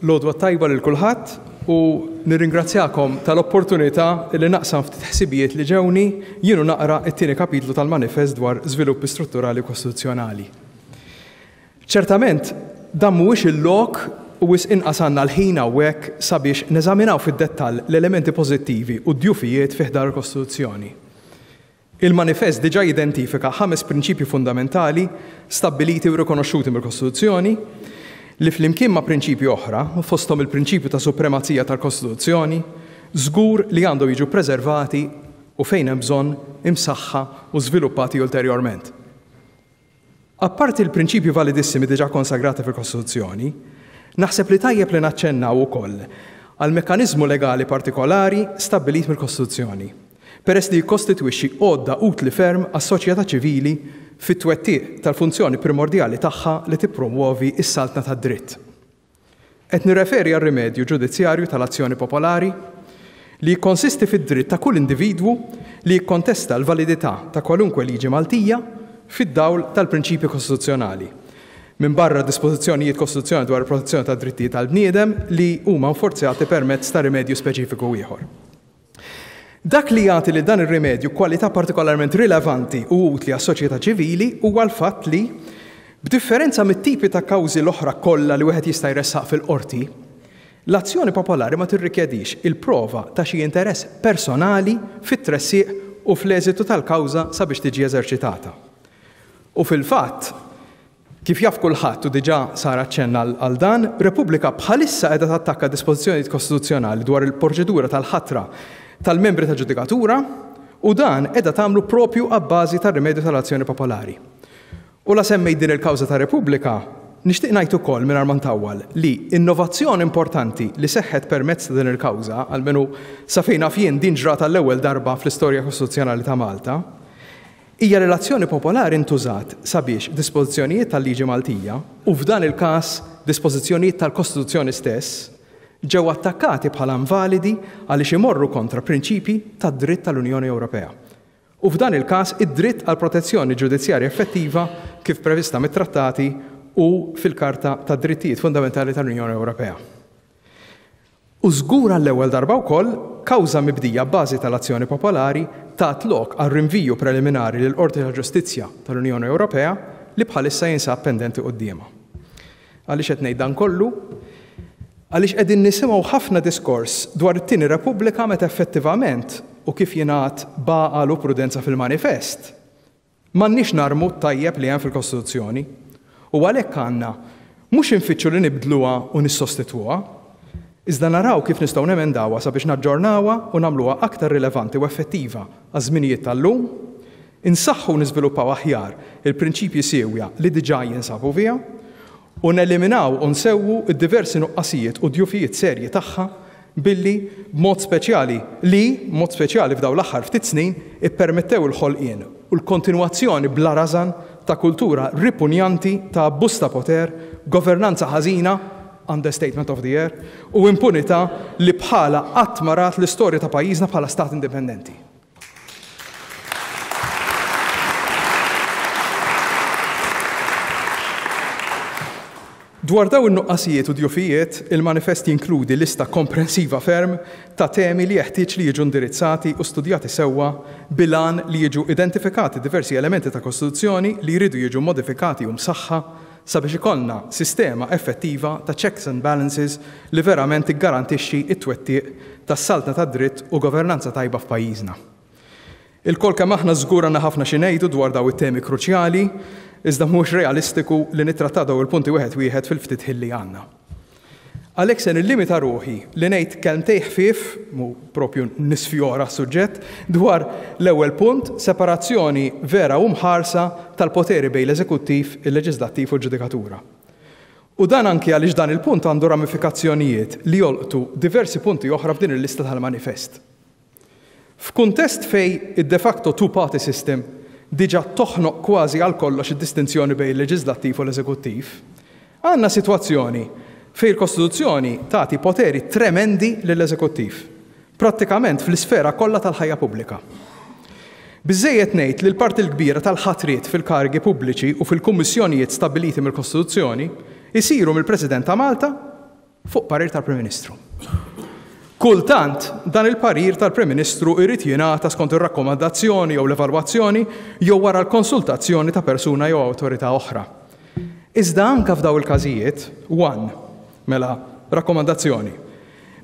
L-għodwa t-tajba lil kulħadd u nirringrazzjakom tal-opportunità li naqsam ftit ħsibijiet li ġewni jien u naqra t-tieni kapitlu tal-Manifest dwar Żviluppi Strutturali u Kostituzzjonali. Ċertament, dan mhuwiex il-lok u wisq inqas għandna l-ħin hawnhekk sabiex neżaminaw fid-dettall l-elementi pożittivi u d-djufijiet fi ħdan il-Kostituzzjoni. Il-Manifest diġà jidentifika ħames prinċipji fundamentali stabbiliti u rikonoxxuti mill-Kostituzzjoni, li flimkien ma' prinċipji oħra, fosthom il-prinċipju ta' supremazija tal-Kostituzzjoni, żgur li għandhom jiġu ppreservati u fejn hemm bżonn, imsaħħa u żviluppati ulterjorment. Apparti l-prinċipji validissimi diġà konsagrati fil-Kostituzzjoni, naħseb li tajjeb li naċċennaw ukoll għal mekkaniżmu legali partikolari stabbilit mill-Kostituzzjoni, peress li jikkostitwixxi għodda utli ferm għas-soċjetà ċivili fit-twettiq tal-funzjoni primordjali tagħha li tippromwovi s-saltna tad-dritt. Qed nirreferi għar-rimedju ġudizzjarju tal-azzjoni popolari, li jikkonsisti fid-dritt ta' kull individwu li jikkontesta l-validità ta' kwalunkwe liġi Maltija fid-dawl tal-prinċipji kostituzzjonali, minbarra dispożizzjonijiet kostituzzjonali dwar il-protezzjoni tad-drittijiet tal-bniedem li huma nforzjati permezz ta' rimedju speċifiku ieħor. Dak li jagħti lil dan ir-rimedju kwalità partikolarment rilevanti u utli għas-soċjetà ċivili huwa l-fatt li, b'differenza mit-tipi ta' kawżi l-oħra kollha li wieħed jista' jressaq fil-qorti, l-azzjoni popolari ma tirrikjedix il-prova ta' xi interess personali fit-tressiq u fl-eżitu tal-kawża sabiex tiġi eżerċitata. U fil-fatt, Kif jaf kulħadd u diġà sar aċċenn għal dan, Repubblika bħalissa qiegħda tattakka dispożizzjonijiet kostituzzjonali dwar il-proċedura tal-ħatra tal-membri ta' ġudikatura u dan qiegħda tagħmlu proprju abbażi tar-rimedju tal-azzjoni popolari. U la semmejt din il-kawża ta' Repubblika, nixtieq ngħid ukoll mingħajr ma ntawwal li innovazzjoni importanti li seħħet permezz ta' din il-kawża, almenu sa fejn naf jien din ġrat għall-ewwel darba fl-istorja kostituzzjonali ta' Malta, Hija li l-azzjoni popolari ntużat sabiex dispożizzjonijiet tal-liġi Maltija, u f'dan il-każ dispożizzjonijiet tal-Kostituzzjoni stess, ġew attakkati bħala invalidi għaliex imorru kontra prinċipji tad-dritt tal-Unjoni Ewropea, u f'dan il-każ id-dritt għal protezzjoni ġudizzjarja effettiva kif prevista mit-Trattati u fil-Karta tad-Drittijiet Fundamentali tal-Unjoni Ewropea. U żgur għall-ewwel darba wkoll, kawża mibdija abbażi tal-azzjoni popolari tat lok għal rinviju preliminari lill-Qorti tal-Ġustizzja tal-Unjoni Ewropea li bħalissa jinsab pendenti quddiemha. Għaliex qed ngħid dan kollu? Għaliex qegħdin nisimgħu ħafna diskors dwar it-Tieni Repubblika meta effettivament, u kif jingħad b'għaqal u prudenza fil-manifest, M'għandniex narmu t-tajjeb li hemm fil-Kostituzzjoni u għalhekk għandna mhux infittxu li nibdluha u nissostitwuha, iżda naraw kif nistgħu nemendawha sabiex naġġornawha u nagħmluha aktar rilevanti u effettiva għaż-żminijiet tal-lum, insaħħu u niżviluppaw aħjar il-prinċipji siewja li diġà jinsabu fiha, u neliminaw u nsewwu d-diversi nuqqasijiet u djufijiet serji tagħha billi, b'mod speċjali, li, b'mod speċjali f'dawn l-aħħar ftit snin, ippermettew il-ħolqien u l-kontinwazzjoni bla rażan ta' kultura ripunjanti ta' abbuż ta' poter, governanza ħażina, understatement of the year, u impunità li bħalha qatt ma rat l-istorja ta' pajjiżna bħala stat indipendenti. Dwar dawn in-nuqqasijiet u djufijiet, il-manifest jinkludi lista komprensiva ferm ta' temi li jeħtieġ li jiġu indirizzati u studjati sewwa bil-għan li jiġu identifikati diversi elementi ta' Kostituzzjoni li jridu jiġu modifikati u msaħħa sabiex ikollna sistema effettiva ta' checks and balances li verament tiggarantixxi t-twettiq tas-saltna tad-dritt u governanza tajba f'pajjiżna. Ilkoll kemm aħna żgur għandna ħafna xi ngħidu dwar dawn it-temi kruċjali, iżda mhuwiex realistiku li nittrattaw dawn il-punti wieħed wieħed fil-ftit ħin li għandna. Għalhekk se nillimita ruħi li ngħid kelmtejn ħfief, mhu proprju nisfjora s-suġġett, dwar l-ewwel punt, separazzjoni vera u mħarsa tal-poteri bejn l-eżekuttiv, il-leġiżlattiv u l-ġudikatura. U dan anki għaliex dan il-punt għandu ramifikazzjonijiet li jolqtu diversi punti oħra f'din il-lista tal-manifest. F'kuntest fejn id-de facto two-party system diġà toħnoq kważi għal kollox id-distinzjoni bejn il-leġiżlattiv u l-eżekuttiv, għandna sitwazzjoni fejn il-Kostituzzjoni tagħti poteri tremendi lill-eżekuttiv, prattikament fl-isfera kollha tal-ħajja pubblika. Biżżejjed ngħid li l-parti l-kbira tal-ħatriet fil-karigi pubbliċi u fil-kummissjonijiet stabbiliti mill-Kostituzzjoni jsiru mill-President ta' Malta. Fuq parir tal-Prim Ministru. Kultant, dan il-parir tal-Prim Ministru jrid jingħata skont ir-rakkomandazzjoni jew l-evalwazzjoni jew wara l-konsultazzjoni ta' persuna jew awtorità oħra. Iżda anke f'dawn il-każijiet, one, mela, rakkomandazzjoni.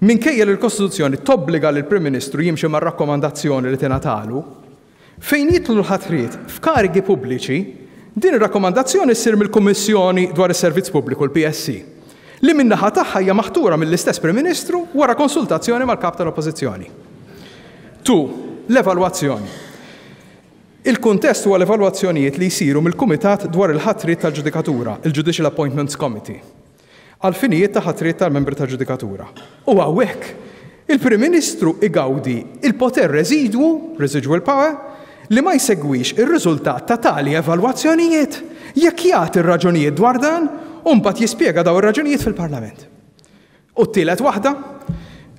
Minkejja li l-Kostituzzjoni tobbliga lill-Prim Ministru jimxi mar-rakkomandazzjoni li tingħatalu, Fejn jidħlu l-ħatriet f'karigi pubbliċi, din ir-rakkomandazzjoni ssir mill-Kummissjoni dwar is-Servizz Pubbliku, l-PSC, li min-naħa tagħha hija maħtura mill-istess Prim Ministru wara konsultazzjoni mal-Kap tal-Oppożizzjoni. Ii, L-evalwazzjoni. Il-kuntest huwa l-evalwazzjonijiet li jsiru mill-Kumitat dwar il-Ħatriet tal-Ġudikatura, il-Judicial Appointments Committee. għall-finijiet ta' ħatriet tal-membri tal-ġudikatura. U hawnhekk, il-Prim Ministru igawdi l-poter residwu, residual power, li ma jsegwix ir-riżultat ta' tali evalwazzjonijiet jekk jagħti r-raġunijiet dwar dan u mbagħad jispjega dawn ir-raġunijiet fil-Parlament. U t-tielet waħda,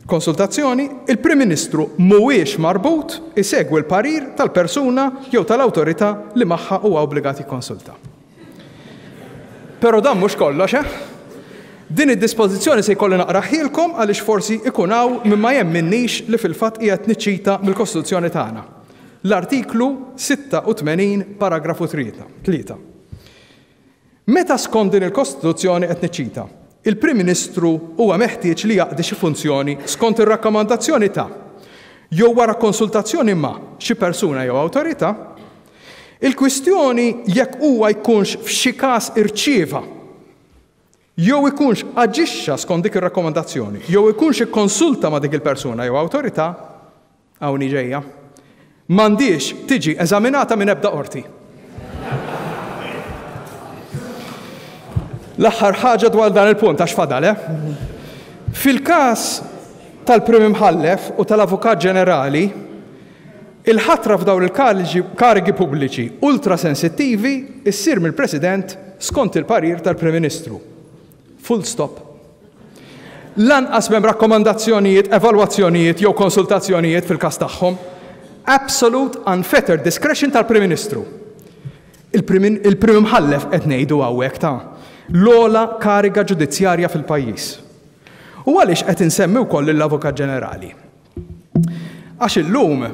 konsultazzjoni, il-Prim Ministru mhuwiex marbut isegwi l-parir tal-persuna jew tal-awtorità li magħha huwa obbligat jikkonsulta. Però dan mhux kollox, eh? Din id-dispożizzjoni se jkolli naqrahielkom għaliex forsi ikun hawn min ma jemminnix li fil-fatt qiegħed niċċita mill-Kostituzzjoni tagħna. L-Artiklu 86 paragrafu 3. Meta skont din il-Kostituzzjoni qed niċċita, il-Prim Ministru huwa meħtieġ li jaqdi xi funzjoni skont ir-rakkomandazzjoni ta' jew wara konsultazzjoni ma' xi persuna jew awtorità, Il-kwistjoni jekk huwa jkunx f'xi każ irċieva jew ikunx aġixxa skont dik ir-rakkomandazzjoni jew ikunx ikkonsulta ma' dik il-persuna jew awtorità, hawn hi ġejja, m'għandhiex tiġi eżaminata minn ebda qorti. L-aħħar ħaġa dwar dan il-punt għax fadal, eh? Fil-każ tal-Prim Imħallef u tal-Avukat Ġenerali, Il-ħatra f'dawn il-karigi pubbliċi ultrasensittivi ssir mill-President skont il-parir tal-Prim Ministru. Full stop. Lanqas m'hemm rakkomandazzjonijiet, evalwazzjonijiet jew konsultazzjonijiet fil-każ tagħhom. Absolute unfettered discretion tal-Prim Ministru. Il-Prim Imħallef qed ngħidu hawnhekk ta' l-ogħla kariga ġudizzjarja fil-pajjiż. U għaliex qed insemmi wkoll lill-Avukat Ġenerali? Għax illum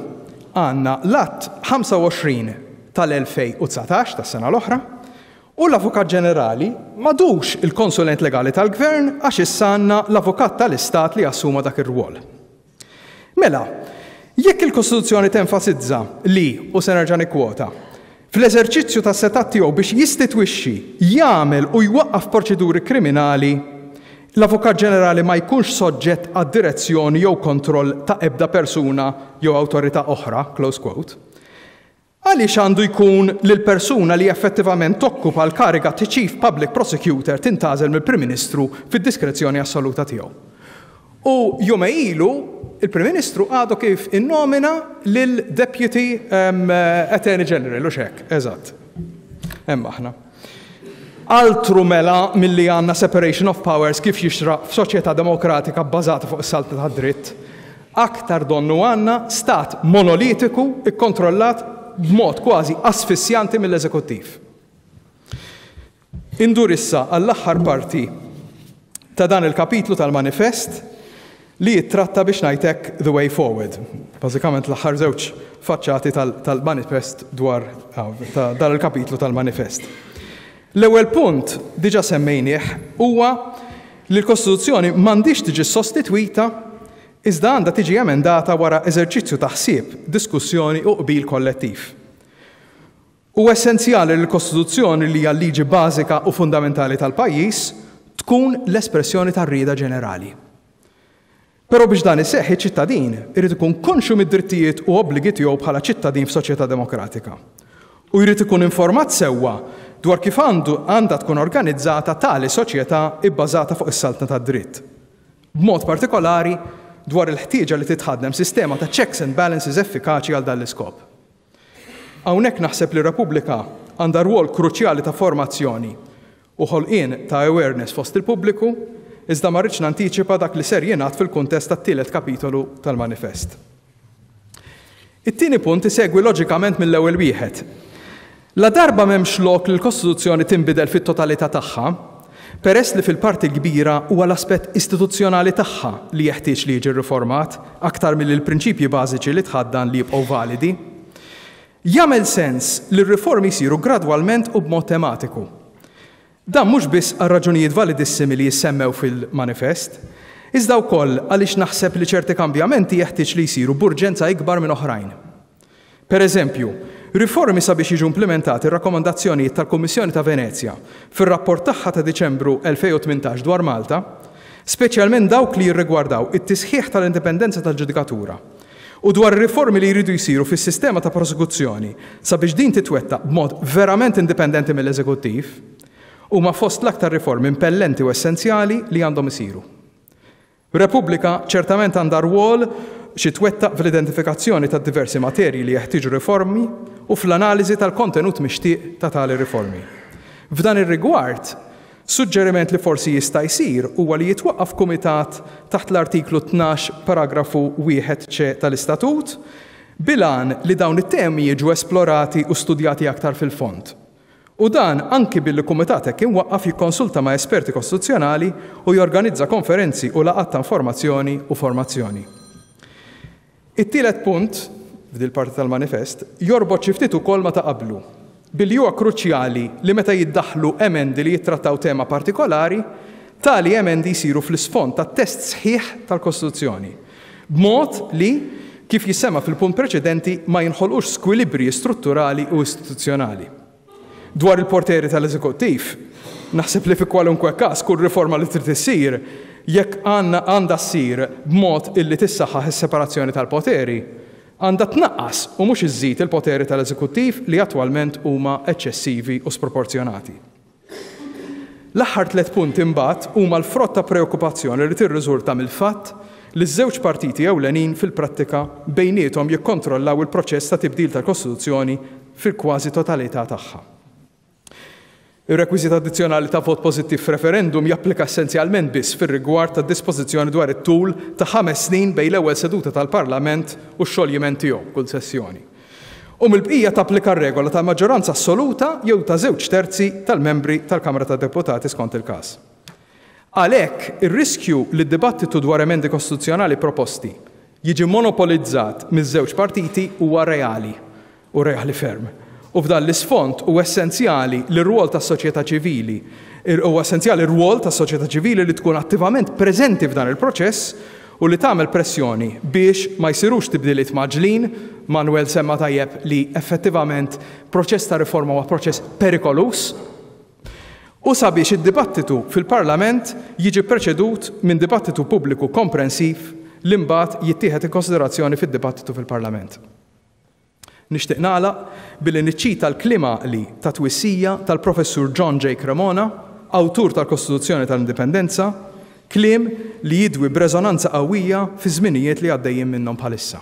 għandna l-Att 25 tal-2019, tas-sena l-oħra, u l-Avukat Ġenerali m'għadux il-konsulent legali tal-Gvern għax issa għandna l-Avukat tal-Istat li assuma dak ir-rwol. Mela, jekk il-Kostituzzjoni tenfasizza li, u se nerġa' nikkwota, Fl-eżerċizzju tas-setgħat tiegħu biex jistitwixxi, jagħmel u jwaqqaf proċeduri kriminali, l-Avukat Ġenerali ma jkunx soġġett għad-direzzjoni jew kontroll ta' ebda persuna jew awtorità oħra, close quote. Għaliex għandu jkun li l-persuna li effettivament tokkupa l-kariga ta' Chief Public Prosecutor tintgħażel mill-Prim Ministru fid-diskrezzjoni assoluta tiegħu? U jumej ilu, il-Prim Ministru għadu kif innomina lil Deputy Attorney General, u xek, eżatt. Hemm aħna. Altru mela milli għandna separation of powers kif jixraq f'soċjetà demokratika bbażata fuq is-saltna tad-dritt. Aktar donnu għandna stat monolitiku ikkontrollat b'mod kważi asfissjanti mill-eżekuttiv. Indur issa għall-aħħar parti ta' dan il-kapitlu tal-manifest li jittratta biex ngħid hekk the way forward. Bażikament l-aħħar żewġ faċċati tal-manifest dwar ta' dan il-kapitlu tal-manifest. L-ewwel punt diġà semmejnieh huwa li l-Kostituzzjoni m'għandhiex tiġi sostitwita iżda għandha tiġi emendata wara eżerċizzju ta' ħsieb, diskussjoni u qbil kollettiv. Huwa essenzjali li l-Kostituzzjoni, li hija l-liġi bażika u fundamentali tal-pajjiż, tkun l-espressjoni tar-rieda ġenerali. Però biex dan iseħħ iċ-ċittadin irid ikun konxju mid-drittijiet u obbligi tiegħu bħala ċittadin f'soċjetà demokratika. U jrid ikun informat sewwa dwar kif għandu għandha tkun organizzata tali soċjetà ibbażata fuq is-saltna tad-dritt. B'mod partikolari dwar il-ħtieġa li titħaddem sistema ta' checks and balances effikaċi għal dan l-iskop. Hawnhekk naħseb li Repubblika għandha rwol kruċjali ta' formazzjoni u ħolqien ta' awareness fost il-pubbliku, iżda ma rridx nantiċipa dak li ser jingħad fil-kuntest tat-tielet kapitolu tal-manifest. It-tieni punt isegwi loġikament mill-ewwel wieħed. Ladarba m'hemmx lok li l-Kostituzzjoni tinbidel fit-totalità tagħha, peress li fil-parti l-kbira huwa l-aspett istituzzjonali tagħha li jeħtieġ li jiġi rriformat aktar milli l-prinċipji bażiċi li tħaddan li jibqgħu validi. Jagħmel sens li r-riformi jsiru gradwalment u b'mod tematiku. Dan mhux biss għal raġunijiet validissimi li jissemmew fil-manifest, iżda wkoll għaliex naħseb li ċerti kambjamenti jeħtieġ li jsiru b'urġenza ikbar minn oħrajn. Per eżempju, riformi sabiex jiġu implimentati r-rakkomandazzjonijiet tal-Kummissjoni ta' Venezja fir-rapport tagħha ta' Diċembru 2018 dwar Malta, speċjalment dawk li jirrigwardaw it-tisħiħ tal-indipendenza tal-ġudikatura, u dwar ir-riformi li jridu jsiru fis-sistema ta' prosekuzzjoni sabiex din titwettaq b'mod verament indipendenti mill-eżekuttiv, huma fost l-aktar riformi impellenti u essenzjali li għandhom isiru. Repubblika ċertament għandha rwol xi twettaq fl-identifikazzjoni tad-diversi materji li jeħtieġu riformi u fl-analiżi tal-kontenut mixtieq ta' tali riformi. F'dan ir-rigward, Suġġeriment li forsi jista' jsir huwa li jitwaqqaf kumitat taħt l-Artiklu 12 paragrafu 1 c tal-Istatut bil-għan li dawn it-temi jiġu esplorati u studjati aktar fil-fond. U dan anki billi kumitat hekk imwaqqaf jikkonsulta ma' esperti kostituzzjonali u jorganizza konferenzi u laqgħat ta' informazzjoni u formazzjoni. It-tielet punt, f'dil-parti tal-manifest, jorbot xi ftit ukoll ma' ta' qablu, billi huwa kruċjali li meta jiddaħħlu emendi li jittrattaw tema partikolari, tali emendi jsiru fl-isfond tat-test sħiħ tal-Kostituzzjoni, b'mod li, kif jissemma fil-punt preċedenti, ma jinħolqux skwilibriji strutturali u istituzzjonali. Dwar il-porteri tal-eżekuttiv, naħseb li fi kwalunkwe każ kull riforma li trid issir, jekk għandna għandha ssir b'mod illi tissaħħaħ is-separazzjoni tal-poteri, għandha tnaqqas u mhux iżżid il-poteri tal-eżekuttiv li attwalment huma eċċessivi u sproporzjonati. L-aħħar tlett punti imbagħad huma l-frott ta' preokkupazzjoni li tirriżulta mill-fatt li ż-żewġ partiti ewlenin fil-prattika bejniethom jikkontrollaw il-proċess ta' tibdil tal-Kostituzzjoni fil-kważi totalità tagħha. Ir-rekwiżit addizzjonali ta' vot pożittiv f'referendum japplika essenzjalment biss fir-rigward tad-dispożizzjoni dwar it-tul ta' ħames snin bejn l-ewwel seduta tal-Parlament u x-xoljiment tiegħu kull sessjoni. U mill-bqija tapplika r-regola tal-maġġoranza assoluta jew ta' żewġ terzi tal-membri tal-Kamra tad-Deputati skont il-każ. Għalhekk, ir-riskju li d-dibattitu dwar emendi kostituzzjonali proposti jiġi monopolizzat miż-żewġ partiti huwa reali, u reali ferm. U f'dan l-isfond huwa essenzjali li r-rwol tas-soċjetà ċivili huwa essenzjali r-rwol tas-soċjetà ċivili li tkun attivament preżenti f'dan il-proċess u li tagħmel pressjoni biex ma jsirux tibdiliet mgħaġġlin, Manuel semma tajjeb li effettivament proċess ta' riforma huwa proċess perikoluż, u sabiex id-dibattitu fil-Parlament jiġi preċedut minn dibattitu pubbliku komprensiv li mbagħad jittieħed in konsiderazzjoni fid-dibattitu fil-Parlament. Nixtieq nagħlaq billi niċċita l-kliem għaqli ta' twissija tal-Professur John J. Cremona, awtur tal-Kostituzzjoni tal-Indipendenza, kliem li jidwi b'reżonanza qawwija fiż-żminijiet li għaddejjin minnhom bħalissa.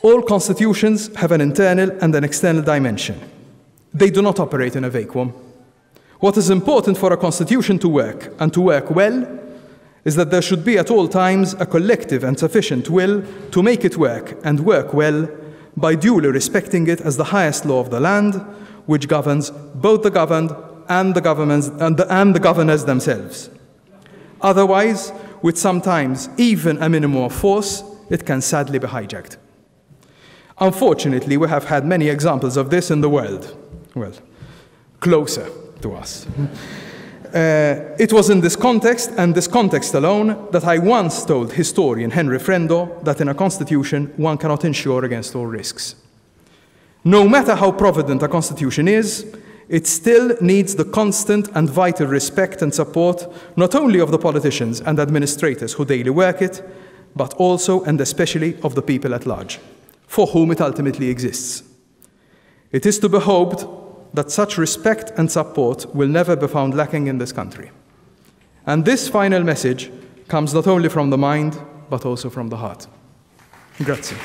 All constitutions have an internal and an external dimension. They do not operate in a vacuum. What is important for a constitution to work, and to work well, is that there should be at all times a collective and sufficient will to make it work, and work well, by duly respecting it as the highest law of the land, which governs both the governed and the, governments, and the, and the governors themselves. Otherwise, with sometimes even a minimum of force, it can sadly be hijacked. Unfortunately, we have had many examples of this in the world. Well, closer to us. Uh, it was in this context, and this context alone, that I once told historian Henry Frendo that in a constitution one cannot insure against all risks. No matter how provident a constitution is, it still needs the constant and vital respect and support not only of the politicians and administrators who daily work it, but also and especially of the people at large, for whom it ultimately exists. It is to be hoped that such respect and support will never be found lacking in this country. And this final message comes not only from the mind, but also from the heart. Grazie.